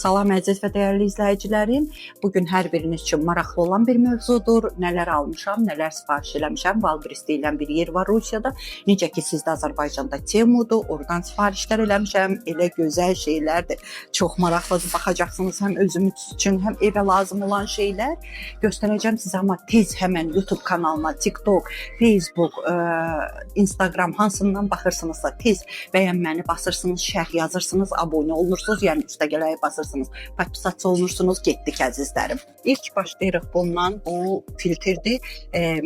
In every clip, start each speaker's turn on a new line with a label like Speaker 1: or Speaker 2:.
Speaker 1: Salam əziz və dəyərli izləyicilərim. Bu gün hər biriniz üçün maraqlı olan bir mövzudur. Nələr almışam, nələr sifariş eləmişəm. Wildberries deyilən bir yer var Rusiyada. Necə ki sizdə Azərbaycanda Temudur, oradan sifarişlər eləmişəm. Elə gözəl şeylərdir. Çox maraqlıdır. Baxacaqsınız həm özüm üçün, həm evə lazım olan şeylər. Göstərəcəm sizə amma tez həmən YouTube kanalıma, TikTok, Facebook, Instagram hansından baxırsınızsa tez bəyənməni basırsınız, şərh yazırsınız, abunə olursunuz, yəni üstəgələyə basırsınız, podpisatsiya olursunuz. Getdik əzizlərim. İlk başlayırıq bundan. Bu filtrdir.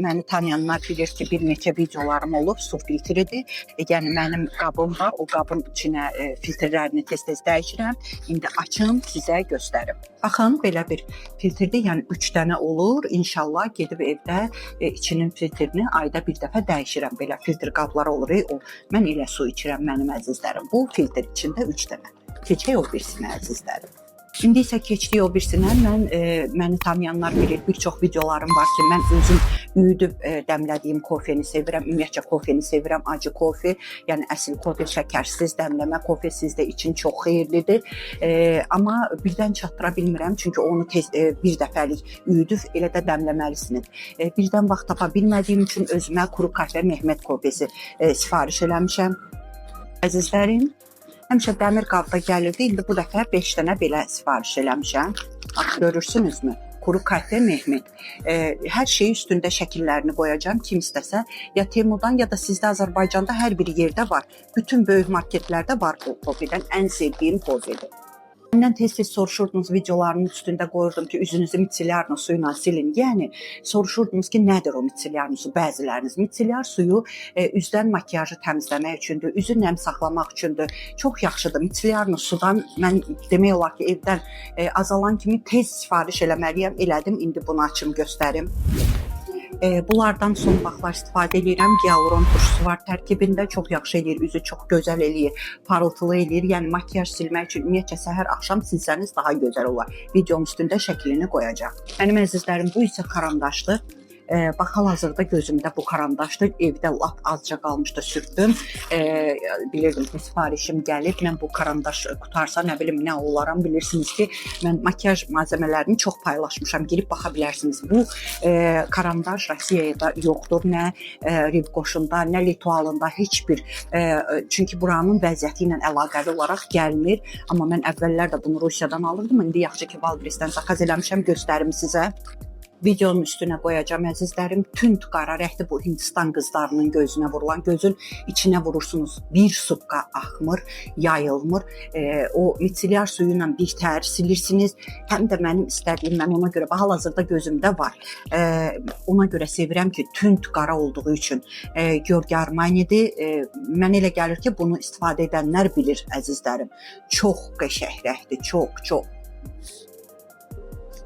Speaker 1: Məni tanıyanlar bilir ki, bir neçə videolarım olub, su filtridir. Yəni mənim qabım var, o qabın içinə filtrlərini tez-tez dəyişirəm. İndi açım, sizə göstərim. Baxın, belə bir filtrdir, yəni 3 dənə olur. İnşallah gedib evdə içinin filtrini ayda bir dəfə dəyişirəm. Belə filtr qabları olur. O mən elə su içirəm mənim əzizlərim. Bu filtr içində 3 dənə. Keçək o birisinə əzizlərim. İndi isə keçdik o birisinə. Məni tanıyanlar bilir, bir çox videolarım var ki, mən özüm üyüdüb dəmlədiyim kofeni sevirəm. Ümumiyyətcə kofeni sevirəm, acı kofe, yəni əsl kofe, şəkərsiz dəmləmə kofe sizdə için çox xeyirlidir. Amma birdən çatdıra bilmirəm, çünki onu tez bir dəfəlik üyüdüb elə də dəmləməlisiniz. Birdən vaxt tapa bilmədiyim üçün özümə kuru kafe Mehmet kofesi sifariş eləmişəm. Əzizlərim, həmişə dəmir qabda gəlirdi. İndi bu dəfə 5 dənə belə sifariş eləmişəm. Bax, görürsünüzmü? Kuru kafe Mehmet. Hər şeyi üstündə şəkillərini qoyacağam. Kim istəsə ya Temudan ya da sizdə Azərbaycanda hər bir yerdə var. Bütün böyük marketlərdə var bu kofedən. Ən sevdiyim kofedir. Məndən tez-tez soruşurdunuz, videolarının üstündə qoyurdum ki, üzünüzü micellar su ilə silin. Yəni soruşurdunuz ki, nədir o micellar su bəziləriniz. Micellar suyu üzdən makiyajı təmizləmək üçündür, üzü nəm saxlamaq üçündür. Çox yaxşıdır. Micellar sudan mən demək olar ki, evdən azalan kimi tez sifariş eləməliyəm. Elədim. İndi bunu açım göstərim. Bunlardan son vaxtlar istifadə edirəm. Hyaluron turşusu var tərkibində. Çox yaxşı eləyir, üzü çox gözəl eləyir, parıltılı eləyir. Yəni makiyaj silmək üçün ümumiyyətcə səhər axşam silsəniz daha gözəl olar. Videonun üstündə şəklini qoyacağam. Mənim əzizlərim, bu isə karandaşdır. Bax hal-hazırda gözümdə bu karandaşdır. Evdə lap azca qalmışdı, sürtdüm. Bilirdim ki, sifarişim gəlib. Mən bu karandaş qutarsa nə bilim nə olaram. Bilirsiniz ki, mən makiyaj malzəmələrini çox paylaşmışam. Girib baxa bilərsiniz. Bu karandaş Rusiyada yoxdur. Nə Rivkoşunda, nə Litualında heç bir çünki buranın vəziyyəti ilə əlaqəli olaraq gəlmir. Amma mən əvvəllər də bunu Rusiyadan alırdım. İndi yaxşı ki, Wildberries-dən zakaz eləmişəm, göstərim sizə. Videonun üstünə qoyacağam əzizlərim. Tünd qara rəngli bu Hindistan qızlarının gözünə vurulan, gözün içinə vurursunuz. Bir sutka axmır, yayılmır. O micellar suyu ilə bir tər silirsiniz. Həm də mənim istədiyim, mən ona görə bax hal-hazırda gözümdə var. Ona görə sevirəm ki, tünd qara olduğu üçün. Giorgio Armani'dir. Mənə elə gəlir ki, bunu istifadə edənlər bilir əzizlərim. Çox qəşəng rəngdir, çox, çox.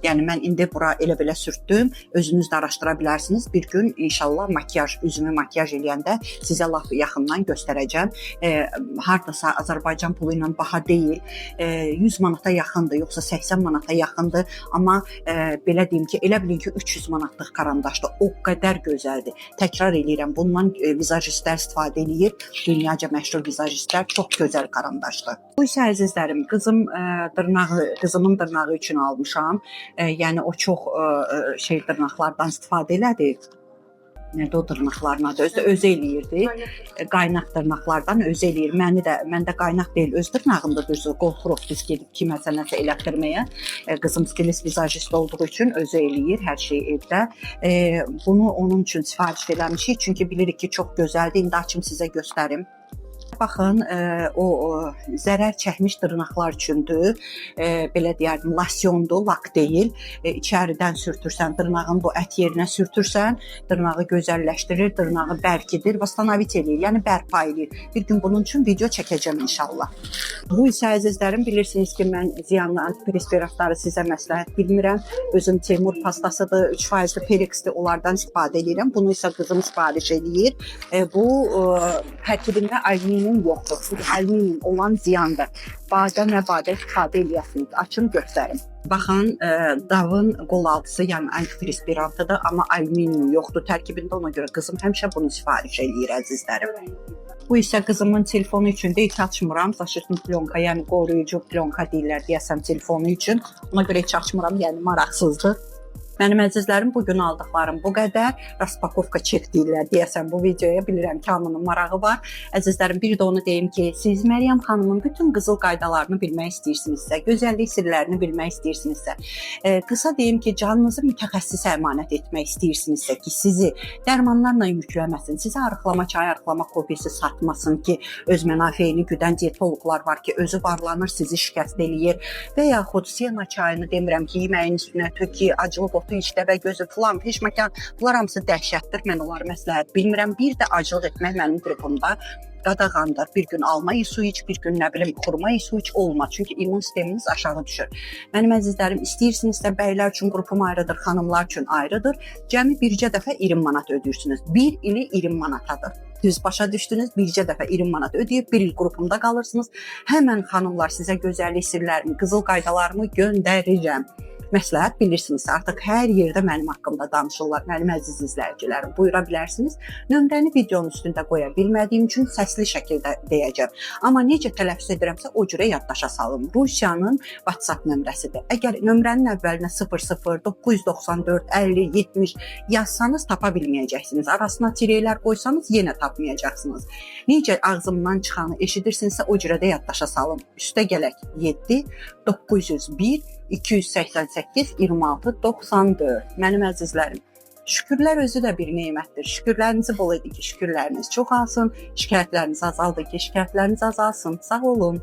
Speaker 1: Yəni mən indi bura elə belə sürtdüm. Özünüz də araşdıra bilərsiniz. Bir gün inşallah makiyaj, üzümü makiyaj eləyəndə sizə lap yaxından göstərəcəm. Hardasa Azərbaycan pulu ilə baha deyil. 100 manata yaxındır, yoxsa 80 manata yaxındır. Amma belə deyim ki, elə bilin ki, 300 manatlıq karandaşdır. O qədər gözəldir. Təkrar eləyirəm, bundan vizajistlər istifadə eləyir. Dünyaca məşhur vizajistlər, çox gözəl karandaşdır. Bu isə əzizlərim, qızım dırnağı, qızımın dırnağı üçün almışam. Yəni o çox şey dırnaqlardan istifadə elədi. Nədir o dırnaqların adı? Özü eləyirdi. Qaynaq dırnaqlardan özü eləyir. Məni də, məndə qaynaq deyil, öz dırnağımda düzü qorxuruq biz gedib kiməsə nəsə elətdirməyə. Qızım stilist vizajist olduğu üçün özü eləyir hər şeyi evdə. Bunu onun üçün sifariş eləmişik, çünki bilirik ki, çox gözəldir. İndi açım sizə göstərim. Baxın, o zərər çəkmiş dırnaqlar üçündür. Belə deyərdim, losyondur, lak deyil. İçəridən sürtürsən, dırnağın bu ət yerinə sürtürsən, dırnağı gözəlləşdirir, dırnağı bərkidir, восстановить eləyir, yəni bərpa eləyir. Bir gün bunun üçün video çəkəcəm inşallah. Bu isə əzizlərim, bilirsiniz ki, mən ziyanlı antiperspirantları sizə məsləhət bilmirəm. Özüm Teymur pastasıdır, 3 faizli Perix'dir, onlardan istifadə edirəm. Bunu isə qızım sifariş eləyir. Bu tərkibində alüminium yoxdur. Çünki alüminium olan ziyandır. Badə nə badə istifadə eləyəsiniz. Açım göstərim. Baxın, Dove-ın qol altısı, yəni antiperspirantıdır, amma alüminium yoxdur tərkibində. Ona görə qızım həmişə bunu sifariş eləyir əzizlərim. Bu isə qızımın telefonu üçündür. Heç açmıram. Защитный plyonka, yəni qoruyucu plyonka deyirlər deyəsən telefonu üçün. Ona görə heç açmıram, yəni maraqsızdır. Mənim əzizlərim, bu gün aldıqlarım bu qədər. Распаковка çek deyirlər deyəsən bu videoya. Bilirəm ki, hamının marağı var. Əzizlərim, bir də onu deyim ki, siz Məryəm xanımın bütün qızıl qaydalarını bilmək istəyirsinizsə, gözəllik sirlərini bilmək istəyirsinizsə, qısa deyim ki, canınızı mütəxəssisə əmanət etmək istəyirsinizsə ki, sizi dərmanlarla yükləməsin, sizə arıqlama çayı, arıqlama kofesi satmasın ki, öz mənafeyini güdən diyetoloqlar var ki, özü varlanır, sizi şikəst eləyir və yaxud sena çayını demirəm ki, yeməyin üstünə tökü, acılıq otu iç, dəvə gözü filan, peşməkan, bunlar hamısı dəhşətdir. Mən onları məsləhət bilmirəm. Bir də acılıq etmək mənim qrupumda qadağandır. Bir gün alma su iç, bir gün nə bilim xurma su iç olmaz. Çünki immun sisteminiz aşağı düşür. Mənim əzizlərim, istəyirsinizsə bəylər üçün qrupum ayrıdır, xanımlar üçün ayrıdır. Cəmi bircə dəfə 20 manat ödəyirsiniz. Bir ili 20 manatadır. Düz başa düşdünüz. Bircə dəfə 20 manat ödəyib bir il qrupumda qalırsınız. Həmən xanımlar sizə gözəllik sirlərimi, qızıl qaydalarımı göndərirəm. Məsləhət bilirsiniz, artıq hər yerdə mənim haqqımda danışırlar, mənim əziz izləyicilərim. Buyura bilərsiniz. Nömrəni videonun üstündə qoya bilmədiyim üçün səsli şəkildə deyəcəm. Amma necə tələffüz edirəmsə o cürə yaddaşa salın. Rusiyanın WhatsApp nömrəsidir. Əgər nömrənin əvvəlinə 00 994 50 70 yazsanız tapa bilməyəcəksiniz. Arasına tireylər qoysanız yenə tapmayacaqsınız. Necə ağzımdan çıxanı eşidirsinizsə o cürə də yaddaşa salın. Üstə gələk 7 901 288 26 94. Mənim əzizlərim, şükürlər özü də bir nemətdir. Şükürlərinizi bol edin ki, şükürləriniz çoxalsın. Şikayətlərinizi azaldın ki, şikayətləriniz azalsın. Sağ olun.